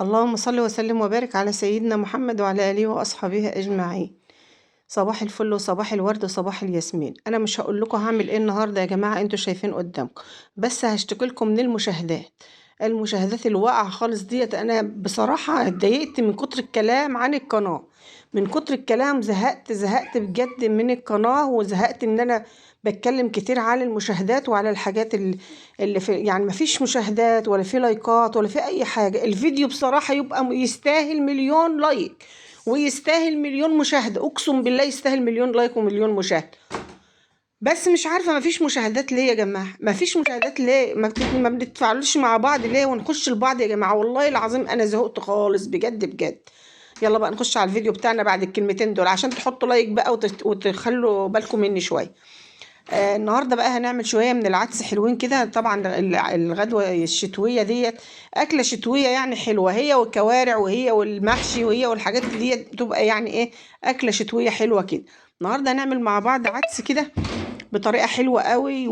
اللهم صل وسلم وبارك على سيدنا محمد وعلى آله وأصحابه أجمعين. صباح الفل وصباح الورد وصباح الياسمين. أنا مش هقول لكم هعمل إيه النهاردة يا جماعة، انتوا شايفين قدامكم، بس هشتكي لكم من المشاهدات الواقعة خالص ديت. أنا بصراحة اتضايقت من كتر الكلام عن القناة، من كتر الكلام زهقت بجد من القناة، وزهقت إن أنا بتكلم كتير على المشاهدات وعلى الحاجات اللي في، يعني مفيش مشاهدات ولا في لايكات ولا في أي حاجة. الفيديو بصراحة يبقى يستاهل مليون like ويستاهل مليون مشاهدة، أقسم بالله يستاهل مليون like ومليون مشاهدة، بس مش عارفة مفيش مشاهدات ليه يا جماعة، مفيش مشاهدات ليه، ما بنتفاعلوش مع بعض ليه ونخش لبعض يا جماعة؟ والله العظيم أنا زهقت خالص بجد بجد. يلا بقى نخش على الفيديو بتاعنا بعد الكلمتين دول عشان تحطوا like بقى وتخلوا بالكم مني شوية. النهارده بقى هنعمل شوية من العدس حلوين كده. طبعا الغدوه الشتوية ديت اكله شتوية يعني حلوة، هي والكوارع وهي والمحشي وهي والحاجات ديت بتبقى يعني ايه اكله شتوية حلوة كده. النهارده هنعمل مع بعض عدس كده بطريقة حلوة قوي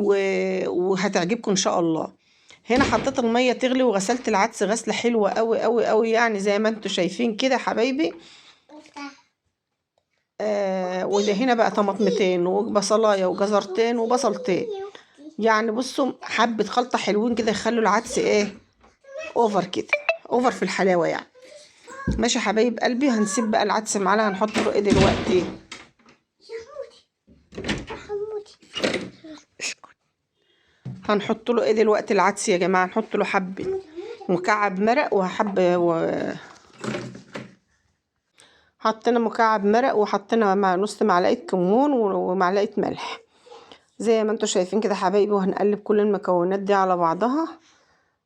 وهتعجبكم ان شاء الله. هنا حطيت المية تغلي وغسلت العدس غسله حلوة قوي قوي قوي، يعني زي ما انتم شايفين كده حبايبي. وده هنا بقى طماطمتين وبصلايه وجزرتين وبصلتين، يعني بصوا حبه خلطه حلوين كده يخلوا العدس ايه over كده، over في الحلاوة يعني. ماشي حبايب قلبي، هنسيب بقى العدس معانا. هنحط له ايه دلوقتي؟ هنحط له ايه دلوقتي العدس يا جماعة؟ هنحط له حبه مكعب مرق وحبه حطينا مكعب مرق وحطينا مع نص معلقه كمون ومعلقة ملح زي ما انتم شايفين كده حبايبي. وهنقلب كل المكونات دي على بعضها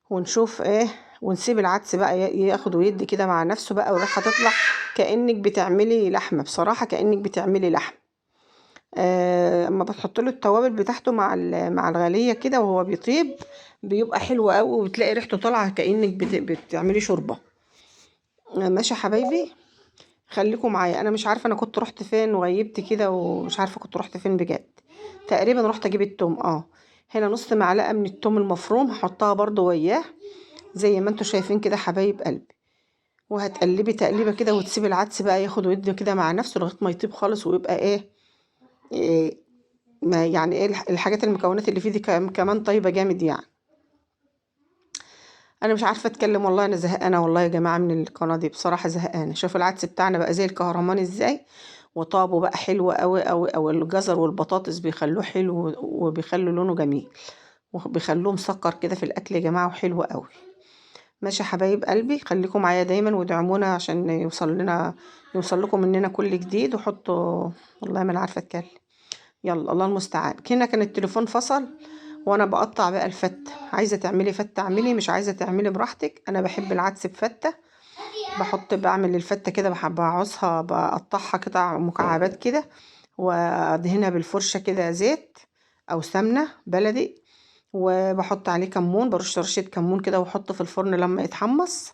ونشوف ايه، ونسيب العدس بقى ياخد ويدي كده مع نفسه بقى، والريحه تطلع كأنك بتعملي لحمه، بصراحة كأنك بتعملي لحمه. اما بتحط له التوابل بتاعته مع الغالية كده وهو بيطيب بيبقى حلو قوي، وبتلاقي ريحته طالعه كأنك بتعملي شوربة. ماشي حبايبي، خليكم معايا. انا مش عارفه انا كنت رحت فين وغيبت كده ومش عارفه كنت رحت فين بجد. تقريبا رحت اجيب التوم. هنا نص معلقه من التوم المفروم هحطها برضو وياه زي ما انتم شايفين كده حبايب قلبي. وهتقلبي تقليبه كده وتسيبي العدس بقى ياخد ويدي كده مع نفسه لغاية ما يطيب خالص ويبقى ايه ما يعني ايه الحاجات المكونات اللي فيه دي كمان طيبة جامد يعني. انا مش عارفه اتكلم والله، انا زهقانه والله يا جماعة من القناة دي بصراحة، زهقانه. شوفوا العدس بتاعنا بقى زي الكهرمان ازاي، وطابة بقى حلو قوي قوي قوي. الجزر والبطاطس بيخلوه حلو وبيخلوا لونه جميل وبيخلوه مسكر كده في الاكل يا جماعة، وحلو قوي. ماشي حبايب قلبي، خليكم معايا دايما وادعمونا عشان يوصل لكم مننا كل جديد. وحطوا، والله ما انا عارفه اتكلم، يلا الله المستعان. هنا كان التليفون فصل وانا بقطع بقى الفته. عايزه تعملي فته اعملي، مش عايزه تعملي براحتك. انا بحب العدس بفته، بعمل الفته كده، بعصها، بقطعها قطع مكعبات كده وادهنها بالفرشه كده زيت او سمنه بلدي، وبحط عليه كمون، برش رشه كمون كده واحطه في الفرن لما يتحمص.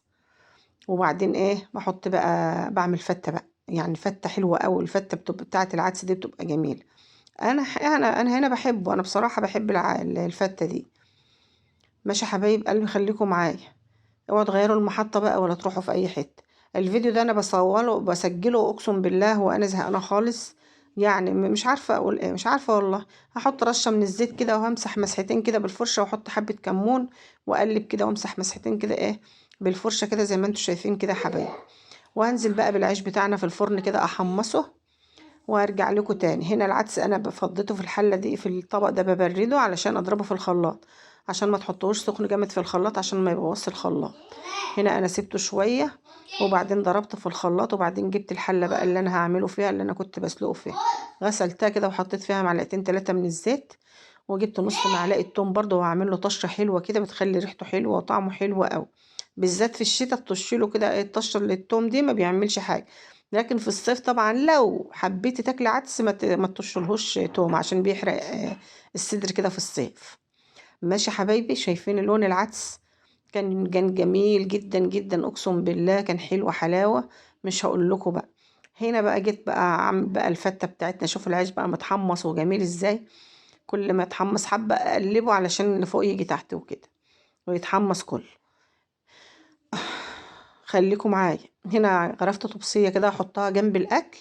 وبعدين ايه بحط بقى، بعمل فته بقى، يعني فته حلوة قوي. الفته بتاعه العدس دي بتبقى جميلة. انا هنا بحبه، انا بصراحة بحب الفته دي. ماشي حبايب قلبي، خليكم معايا، اوعوا تغيروا المحطة بقى ولا تروحوا في اي حتة. الفيديو ده انا بصورة وبسجله اقسم بالله وانا زهقانه خالص، يعني مش عارفه اقول ايه، مش عارفه والله. هحط رشه من الزيت كده وهمسح مسحتين كده بالفرشه، واحط حبه كمون واقلب كده وامسح مسحتين كده ايه بالفرشه كده زي ما انتم شايفين كده يا حبايبي. وهنزل بقى بالعيش بتاعنا في الفرن كده احمصه وارجع لكم تاني. هنا العدس انا بفضيته في الحلة دي، في الطبق ده ببرده علشان اضربه في الخلاط، عشان ما تحطوش سخن جامد في الخلاط عشان ما يبوظش الخلاط. هنا انا سبته شوية وبعدين ضربته في الخلاط، وبعدين جبت الحلة بقى اللي انا هعمله فيها، اللي انا كنت بسلقه فيها، غسلتها كده وحطيت فيها معلقتين 3 من الزيت، وجبت نص معلقه توم برده، وهعمل له طشه حلوة كده بتخلي ريحته حلوة وطعمه حلو قوي، بالذات في الشتاء تطشي له كده الطشه اللي التوم دي ما بيعملش حاجة. لكن في الصيف طبعا لو حبيتي تاكلي عدس ما تطشلهوش توم عشان بيحرق الصدر كده في الصيف. ماشي حبايبي، شايفين لون العدس كان جميل جدا جدا، اقسم بالله كان حلو حلاوة مش هقول لكم بقى. هنا بقى جيت بقى اعمل بقى الفته بتاعتنا. شوفوا العيش بقى متحمص وجميل ازاي، كل ما يتحمص حبه اقلبه علشان اللي فوق يجي تحت وكده ويتحمص كله. خليكم معايا. هنا غرفت طبسيه كده احطها جنب الاكل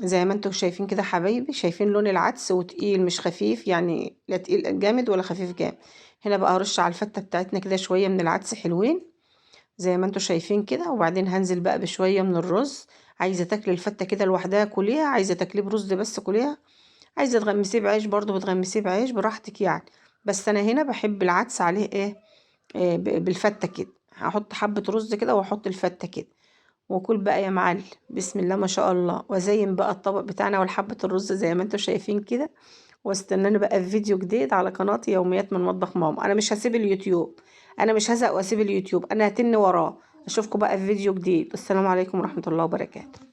زي ما انتم شايفين كده حبايبي. شايفين لون العدس وتقيل مش خفيف، يعني لا تقيل جامد ولا خفيف جامد. هنا بقى هرش على الفته بتاعتنا كده شوية من العدس حلوين زي ما انتم شايفين كده. وبعدين هنزل بقى بشوية من الرز. عايزه تاكلي الفته كده لوحدها كليها، عايزه تاكليه برز بس كليها، عايزه تغمسيه بعيش برضو بتغمسيه بعيش براحتك يعني. بس انا هنا بحب العدس عليه ايه، بالفته كده. هحط حبه رز كده واحط الفته كده وكل بقى يا معلم، بسم الله ما شاء الله. وازين بقى الطبق بتاعنا والحبه الرز زي ما انتم شايفين كده. واستناني بقى في فيديو جديد على قناتي يوميات من مطبخ ماما. انا مش هسيب اليوتيوب، انا مش هزهق واسيب اليوتيوب، انا هتن وراه. اشوفكم بقى في فيديو جديد. السلام عليكم ورحمة الله وبركاته.